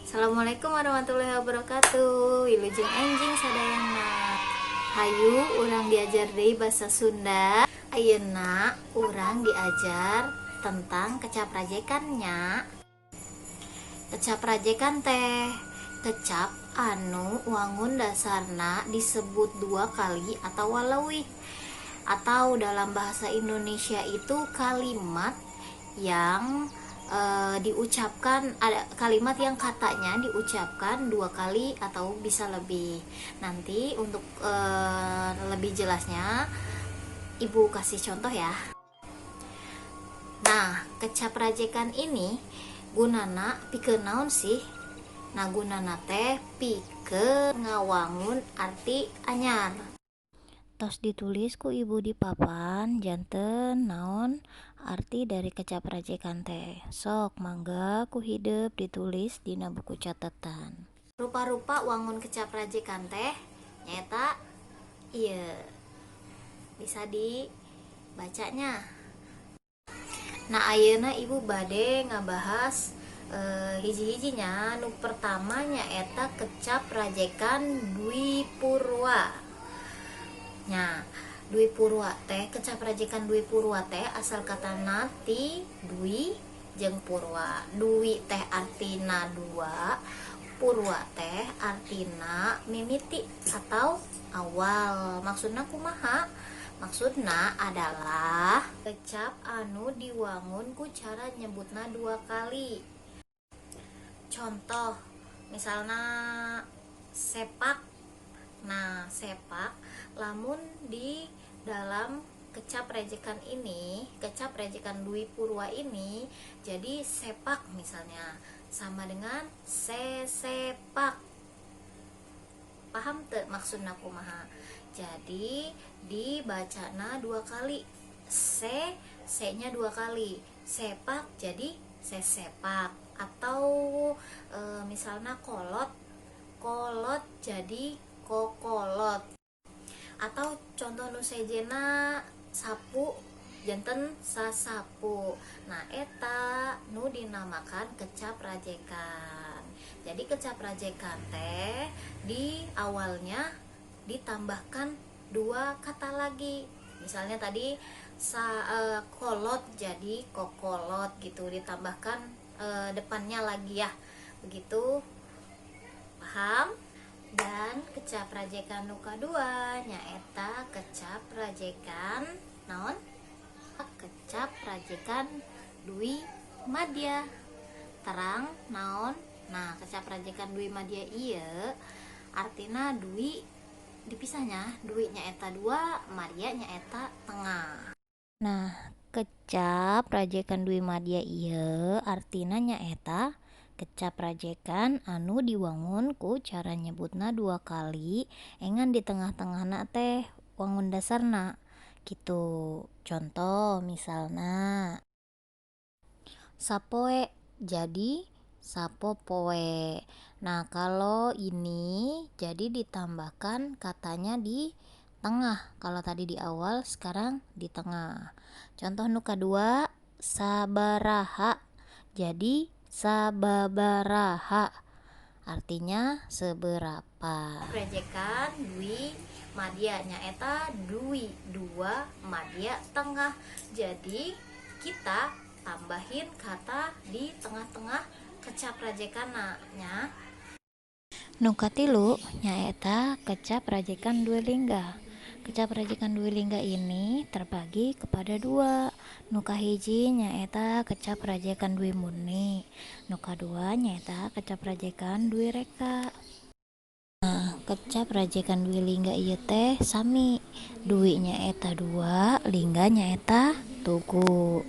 Assalamualaikum warahmatullahi wabarakatuh. Wilujeng enjing sadayana. Hayu urang diajar deui bahasa Sunda. Ayeuna urang diajar tentang kecap rajekan nya. Kecap rajekan teh kecap anu wangun dasarna disebut dua kali atau leuwih, atau dalam bahasa Indonesia itu kalimat yang diucapkan, ada kalimat yang katanya diucapkan dua kali atau bisa lebih. Nanti untuk lebih jelasnya Ibu kasih contoh ya. Nah, kecap rajekan ini gunana pikeun naon sih? Nah, gunana teh pikeun ngawangun arti anyar. Tos ditulis ku Ibu di papan janten naon arti dari kecap rajekan teh. Sok mangga ku hidep ditulis dina buku catatan. Rupa-rupa wangun kecap rajekan teh nyaeta ieu, bisa dibacanya. Nah, ayeuna Ibu bade ngabahas hiji-hijinya. Nu pertama nyaeta kecap rajekan Dwi Purwa. Nya, Dwi Purwa teh, kecap rajekan Dwi Purwa teh asal katana ti Dwi jeung Purwa. Dwi teh artina dua, Purwa teh artina mimiti atau awal. Maksudna kumaha? Maksudna adalah kecap anu diwangun ku cara nyebutna dua kali. Contoh misalnya sepak. Nah, sepak lamun di dalam kecap rajekan ini, kecap rajekan Dwi Purwa ini jadi sepak misalnya sama dengan sesepak. Paham teu maksudna kumaha? Jadi dibacana dua kali, se, se nya dua kali, sepak jadi sesepak. Atau misalnya kolot, kolot jadi kokolot. Atau contoh nu sejena, sapu janten sasapu. Nah, eta nu dinamakan kecap rajekan. Jadi kecap rajekan teh di awalnya ditambahkan dua kata lagi. Misalnya tadi kolot jadi kokolot gitu, ditambahkan depannya lagi ya, begitu. Paham? Dan kecap rajekan nu kadua nyaeta kecap rajekan naon? Kecap rajekan Dwi Madya. Terang naon? Nah, kecap rajekan Dwi Madya ieu artina Dwi dipisahnya, Dwi nyaeta dua, Madya nyaeta tengah. Nah, kecap rajekan Dwi Madya ieu artina nyaeta kecap rajekan anu diwangun ku cara nyebutna dua kali engan di tengah-tengahna teh wangun dasarna gitu. Contoh misalna sapoe jadi sapopoe. Nah, kalau ini jadi ditambahkan katanya di tengah. Kalau tadi di awal, sekarang di tengah. Contoh nu kadua, sabaraha jadi sababaraha, artinya seberapa. Rajekan Dwi Madya nyaeta Dwi dua, Madya tengah. Jadi kita tambahin kata di tengah-tengah kecap rajekanna nya. Nu katilu nyaeta kecap rajekan Dwi Lingga. Kecap rajekan Dwi Lingga ini terbagi kepada dua. Nu kahiji nyaeta kecap rajekan Dwi Murni, nu kadua nyaeta kecap rajekan Dwi Reka. Nah, kecap rajekan Dwi Lingga ieu teh sami, Dwi nyaeta dua, Lingga nyaeta tugu.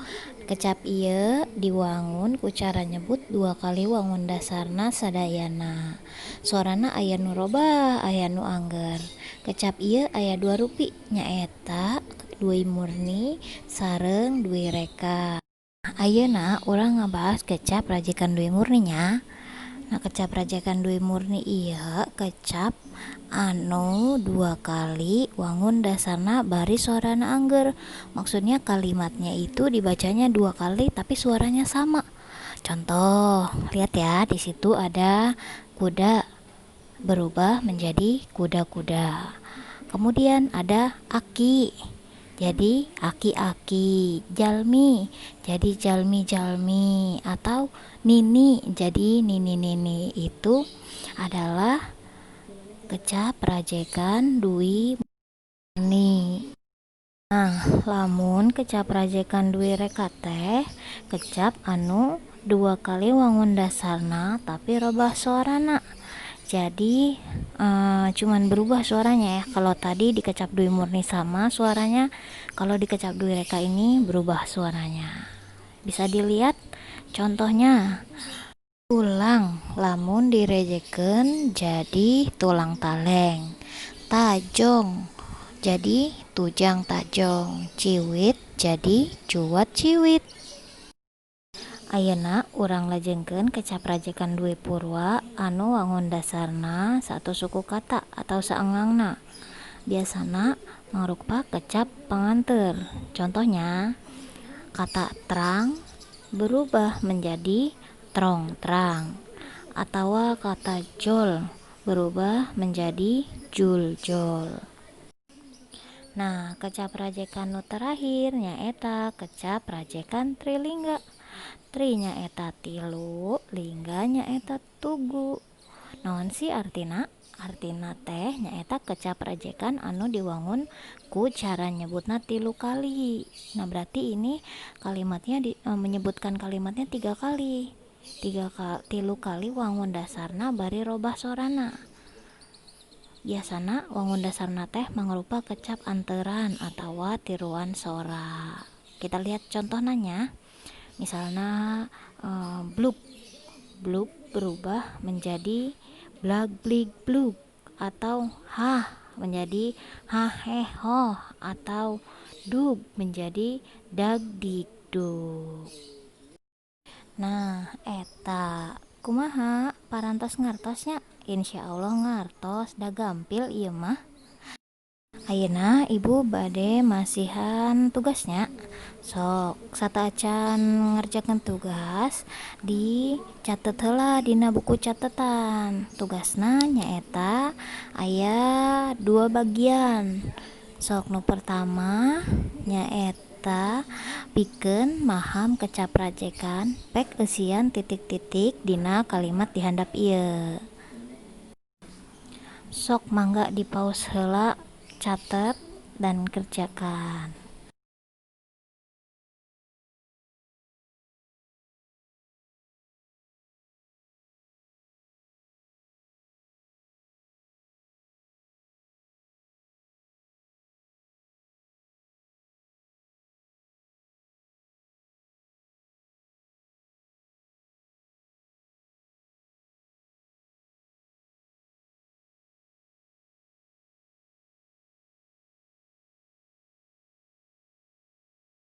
Kecap ieu diwangun ku cara nyebut dua kali wangun dasarna sadayana. Sorana aya nu robah, aya nu angger. Kecap ieu aya dua rupi, nyaeta Dwi Murni sareng Dwi Reka. Ayeuna urang ngabahas kecap rajekan Dwi Murni nya. Nah, kecap rajekan Dwi Murni ieu kecap anu dua kali wangun dasarna bari suarana angger. Maksudnya kalimatnya itu dibacanya dua kali tapi suaranya sama. Contoh, lihat ya, di situ ada kuda berubah menjadi kuda-kuda. Kemudian ada aki, jadi aki-aki, jalmi jadi jalmi-jalmi, atau nini jadi nini-nini. Itu adalah kecap rajekan dwi murni. Nah, lamun kecap rajekan dwi reka teh kecap anu dua kali wangun dasarna tapi robah suarana. Jadi cuman berubah suaranya ya. Kalau tadi dikecap dwi murni sama suaranya, kalau dikecap dwi reka ini berubah suaranya. Bisa dilihat contohnya. Tulang lamun direjekeun jadi tulang taleng, tajong jadi tujang tajong, ciwit jadi cuat ciwit. Ayeuna urang lajengkeun kecap rajekan dwi purwa anu wangun dasarna satu suku kata atau saenggangna. Biasana mangrupa kecap panganteur. Contohnya, kata trang berubah menjadi trong trang, atau kata jol berubah menjadi jul jol. Nah, kecap rajekan nu terakhir nyaeta kecap rajekan trilingga. Tri nyaeta tilu, lingga nyaeta tugu. Naon sih artina? Artina teh nyaeta kecap rajekan anu diwangun ku cara nyebutna tilu kali. Nah, berarti ini kalimatnya menyebutkan kalimatnya tiga kali. Tilu kali wangun dasarna bari robah sorana. Biasana wangun dasarna teh mangrupa kecap anteran atawa tiruan sora. Kita lihat contohnya nya. Misalnya bluk, bluk berubah menjadi blag blig blug, atau hah menjadi hah heh hoh, atau dug menjadi dag dig dug. Nah, eta kumaha parantos ngartosnya? Insya Allah ngartos, da gampil ieu mah. Ayeuna ibu bade masihan tugasnya. Sok sateuacan ngerjakeun tugas dicatet heula dina buku catetan. Tugasna nyaeta aya dua bagian. Sok nu pertama nyaeta pikeun maham kecap rajekan pek eusian titik-titik dina kalimat di handap ieu. Sok mangga di pause heula, catet dan kerjakan.